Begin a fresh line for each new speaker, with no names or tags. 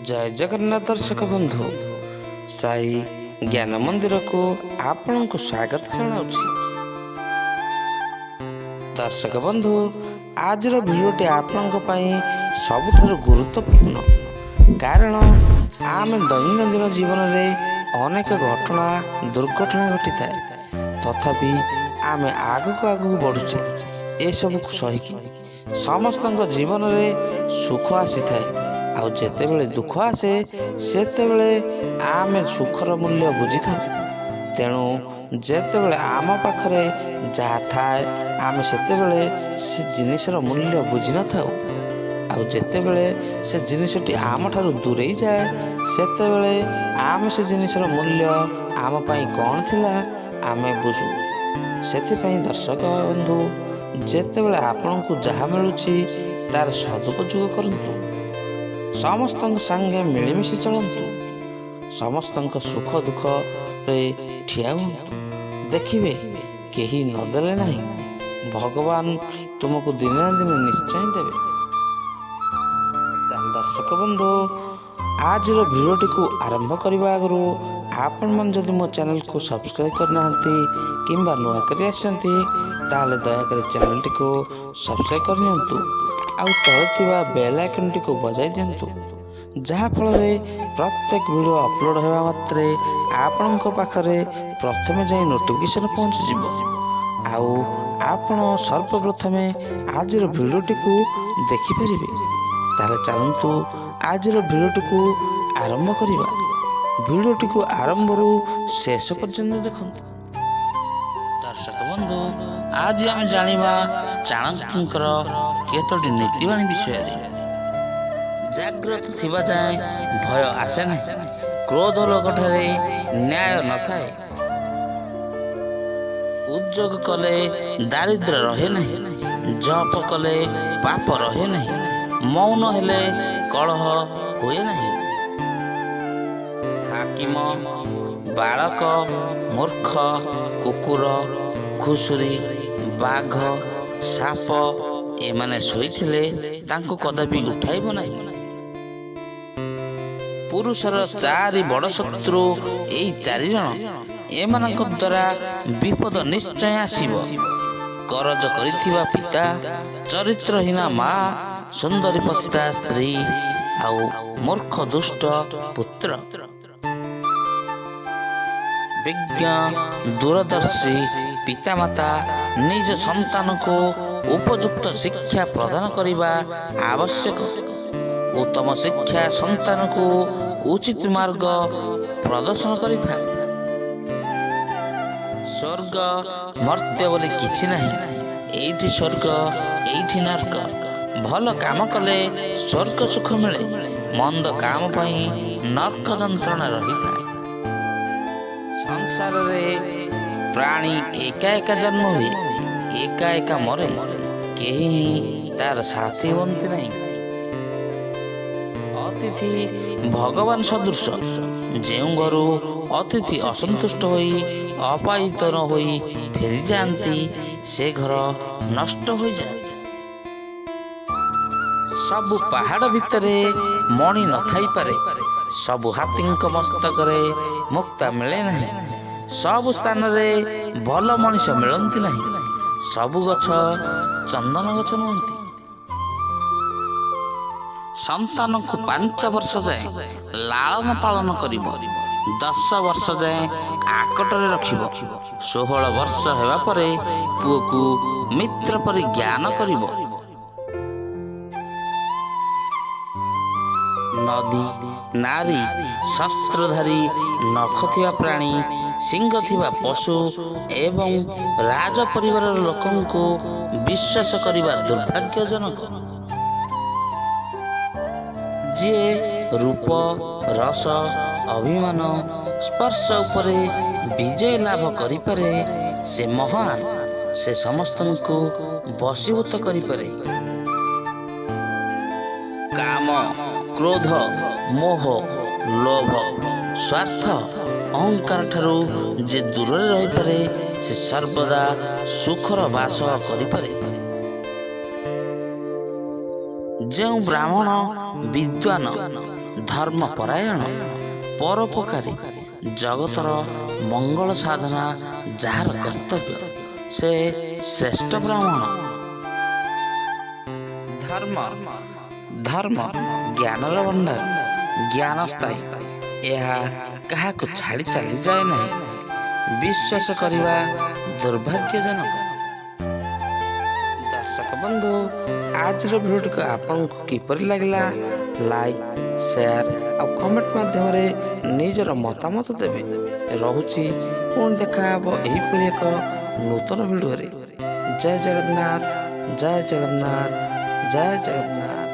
ଜୟ ଜଗନ୍ନାଥ ଦର୍ଶକ ବନ୍ଧୁ, ସାଇ ଜ୍ଞାନ ମନ୍ଦିରକୁ ଆପଣଙ୍କୁ ସ୍ୱାଗତ ଜଣାଉଛି। ଦର୍ଶକ ବନ୍ଧୁ, ଆଜିର ଭିଡ଼ିଓଟି ଆପଣଙ୍କ ପାଇଁ ସବୁଠାରୁ ଗୁରୁତ୍ୱପୂର୍ଣ୍ଣ, କାରଣ ଆମେ ଦୈନନ୍ଦିନ ଜୀବନରେ ଅନେକ ଘଟଣା, ଦୁର୍ଘଟଣା ଘଟିଥାଏ। ତଥାପି ଆମେ ଆଗକୁ ଆଗକୁ ବଢ଼ୁଛେ ଏସବୁକୁ ସହିକି। ସମସ୍ତଙ୍କ ଜୀବନରେ ସୁଖ ଆସିଥାଏ, ଆଉ ଯେତେବେଳେ ଦୁଃଖ ଆସେ, ସେତେବେଳେ ଆମେ ସୁଖର ମୂଲ୍ୟ ବୁଝିଥାଉ। ତେଣୁ ଯେତେବେଳେ ଆମ ପାଖରେ ଯାହା ଥାଏ, ଆମେ ସେତେବେଳେ ସେ ଜିନିଷର ମୂଲ୍ୟ ବୁଝିନଥାଉ, ଆଉ ଯେତେବେଳେ ସେ ଜିନିଷଟି ଆମଠାରୁ ଦୂରେଇ ଯାଏ, ସେତେବେଳେ ଆମେ ସେ ଜିନିଷର ମୂଲ୍ୟ ଆମ ପାଇଁ କ'ଣ ଥିଲା ଆମେ ବୁଝୁ। ସେଥିପାଇଁ ଦର୍ଶକ ବନ୍ଧୁ, ଯେତେବେଳେ ଆପଣଙ୍କୁ ଯାହା ମିଳୁଛି, ତାର ସଦୁପଯୋଗ କରନ୍ତୁ। ସମସ୍ତଙ୍କ ସାଙ୍ଗେ ମିଳିମିଶି ଚଳନ୍ତୁ। ସମସ୍ତଙ୍କ ସୁଖ ଦୁଃଖରେ ଠିଆ ହୁଅନ୍ତୁ। ଦେଖିବେ, କେହି ନଦେଲେ ନାହିଁ, ଭଗବାନ ତୁମକୁ ଦିନେ ନା ଦିନେ ନିଶ୍ଚୟ ଦେବେ। ତାହେଲେ ଦର୍ଶକ ବନ୍ଧୁ, ଆଜିର ଭିଡ଼ିଓଟିକୁ ଆରମ୍ଭ କରିବା ଆଗରୁ ଆପଣମାନେ ଯଦି ମୋ ଚ୍ୟାନେଲକୁ ସବସ୍କ୍ରାଇବ୍ କରିନାହାନ୍ତି କିମ୍ବା ନୂଆ କରି ଆସିଛନ୍ତି, ତାହେଲେ ଦୟାକରି ଚ୍ୟାନେଲଟିକୁ ସବସ୍କ୍ରାଇବ୍ କରିନିଅନ୍ତୁ ଆଉ ତଳେ ଥିବା ବେଲ୍ ଆଇକନ୍ଟିକୁ ବଜାଇ ଦିଅନ୍ତୁ, ଯାହାଫଳରେ ପ୍ରତ୍ୟେକ ଭିଡ଼ିଓ ଅପଲୋଡ଼ ହେବା ମାତ୍ରେ ଆପଣଙ୍କ ପାଖରେ ପ୍ରଥମେ ଯାଇ ନୋଟିଫିକେସନ୍ ପହଞ୍ଚିଯିବ ଆଉ ଆପଣ ସର୍ବପ୍ରଥମେ ଆଜିର ଭିଡ଼ିଓଟିକୁ ଦେଖିପାରିବେ। ତାହେଲେ ଚାଲନ୍ତୁ, ଆଜିର ଭିଡ଼ିଓଟିକୁ ଆରମ୍ଭ କରିବା। ଭିଡ଼ିଓଟିକୁ ଆରମ୍ଭରୁ ଶେଷ ପର୍ଯ୍ୟନ୍ତ ଦେଖନ୍ତୁ। ଦର୍ଶକ ବନ୍ଧୁ, ଆଜି ଆମେ ଜାଣିବା ଚାଣକ୍ୟଙ୍କର କେତୋଟି ନୀତିବାଣୀ ବିଷୟରେ। ଜାଗ୍ରତ ଥିବା ଯାଏଁ ଭୟ ଆସେ ନାହିଁ। କ୍ରୋଧ ଲୋକଠାରେ ନ୍ୟାୟ ନଥାଏ। ଉଦ୍ଯୋଗ କଲେ ଦାରିଦ୍ର୍ୟ ରହେ ନାହିଁ। ଜପ କଲେ ପାପ ରହେ ନାହିଁ। ମୌନ ହେଲେ କଳହ ହୁଏ ନାହିଁ। ହାକିମ, ବାଳକ, ମୂର୍ଖ, କୁକୁର, ଘୁଷୁରୀ, ବାଘ, ସାପ ଏମାନେ ଶୋଇଥିଲେ ତାଙ୍କୁ କଦାପି ଉଠାଇବ ନାହିଁ। ପୁରୁଷର ଚାରି ବଡ଼ ଶତ୍ରୁ ଏଇ ଚାରି ଜଣ। ଏମାନଙ୍କ ଦ୍ୱାରା ବିପଦ ନିଶ୍ଚୟ ଆସିବ: କରଜ କରିଥିବା ପିତା, ଚରିତ୍ରହୀନା ମା, ସୁନ୍ଦରୀ ପତିତା ସ୍ତ୍ରୀ ଆଉ ମୂର୍ଖ ଦୁଷ୍ଟ ପୁତ୍ର। ବିଜ୍ଞ ଦୂରଦର୍ଶୀ ପିତାମାତା ନିଜ ସନ୍ତାନକୁ ଉପଯୁକ୍ତ ଶିକ୍ଷା ପ୍ରଦାନ କରିବା ଆବଶ୍ୟକ। ଉତ୍ତମ ଶିକ୍ଷା ସନ୍ତାନକୁ ଉଚିତ ମାର୍ଗ ପ୍ରଦର୍ଶନ କରିଥାଏ। ସ୍ୱର୍ଗ ମର୍ତ୍ତ୍ୟ ବୋଲି କିଛି ନାହିଁ। ଏଇଠି ସ୍ୱର୍ଗ, ଏଇଠି ନର୍କ। ଭଲ କାମ କଲେ ସ୍ୱର୍ଗ ସୁଖ ମିଳେ, ମନ୍ଦ କାମ ପାଇଁ ନର୍କ ଯନ୍ତ୍ରଣା ରହିଥାଏ। ସଂସାରରେ ପ୍ରାଣୀ ଏକା ଏକା ଜନ୍ମ ହୁଏ, ଏକା ଏକା ମରେ। କେହି ହିଁ ତାର ସାଥୀ ହୁଅନ୍ତି ନାହିଁ। ଅତିଥି ଭଗବାନ ସଦୃଶ। ଯେଉଁ ଘରୁ ଅତିଥି ଅସନ୍ତୁଷ୍ଟ ହୋଇ, ଅପ୍ୟାୟିତ ନ ହୋଇ ଫେରିଯାଆନ୍ତି, ସେ ଘର ନଷ୍ଟ ହୋଇଯାଏ। ସବୁ ପାହାଡ଼ ଭିତରେ ମଣି ନଥାଇପାରେ। ସବୁ ହାତୀଙ୍କ ମସ୍ତକରେ ମୁକ୍ତା ମିଳେ ନାହିଁ। ସବୁ ସ୍ଥାନରେ ଭଲ ମଣିଷ ମିଳନ୍ତି ନାହିଁ। ସବୁ ଗଛ ଚନ୍ଦନ ଗଛ ନୁହନ୍ତି। ସନ୍ତାନକୁ 5 ବର୍ଷ ଯାଏଁ ଲାଳନ ପାଳନ କରିବ, 10 ବର୍ଷ ଯାଏଁ ଆକଟରେ ରଖିବ। 16 ବର୍ଷ ହେବା ପରେ ପୁଅକୁ ମିତ୍ର ପରି ଜ୍ଞାନ କରିବ। ନଦୀ, ନାରୀ, ଶସ୍ତ୍ରଧାରୀ, ନଖ ଥିବା ପ୍ରାଣୀ, ଶିଙ୍ଗ ଥିବା ପଶୁ ଏବଂ ରାଜ ପରିବାରର ଲୋକଙ୍କୁ ବିଶ୍ୱାସ କରିବା ଦୁର୍ଭାଗ୍ୟଜନକ। ଯିଏ ରୂପ, ରସ, ଅଭିମାନ, ସ୍ପର୍ଶ ଉପରେ ବିଜୟ ଲାଭ କରିପାରେ, ସେ ମହାନ। ସେ ସମସ୍ତଙ୍କୁ ବଶୀଭୂତ କରିପାରେ। କାମ, କ୍ରୋଧ, ମୋହ, ଲୋଭ, ସ୍ୱାର୍ଥ, ଅହଙ୍କାର ଠାରୁ ଯେ ଦୂରରେ ରହିପାରେ, ସେ ସର୍ବଦା ସୁଖର ବାସ କରିପାରେ। ଯେଉଁ ବ୍ରାହ୍ମଣ ବିଦ୍ୱାନ ଧର୍ମପରାୟଣ, ପରୋପକାରୀ, ଜଗତର ମଙ୍ଗଳ ସାଧନା ଯାହାର କର୍ତ୍ତବ୍ୟ, ସେ ଶ୍ରେଷ୍ଠ ବ୍ରାହ୍ମଣ। ଧର୍ମ, ଧର୍ମ ଜ୍ଞାନର ଭଣ୍ଡାର, ଜ୍ଞାନ ସ୍ଥାୟୀ, ଏହା କାହାକୁ ଛାଡ଼ି ଚାଲିଯାଏ ନାହିଁ। ବିଶ୍ୱାସ କରିବା ଦୁର୍ଭାଗ୍ୟଜନକ। ଦର୍ଶକ ବନ୍ଧୁ, ଆଜିର ଭିଡ଼ିଓଟିକୁ ଆପଣଙ୍କୁ କିପରି ଲାଗିଲା, ଲାଇକ୍, ସେୟାର ଆଉ କମେଣ୍ଟ ମାଧ୍ୟମରେ ନିଜର ମତାମତ ଦେବେ। ରହୁଛି, ପୁଣି ଦେଖାହେବ ଏହିଭଳି ଏକ ନୂତନ ଭିଡ଼ିଓରେ। ଜୟ ଜଗନ୍ନାଥ, ଜୟ ଜଗନ୍ନାଥ, ଜୟ ଜଗନ୍ନାଥ।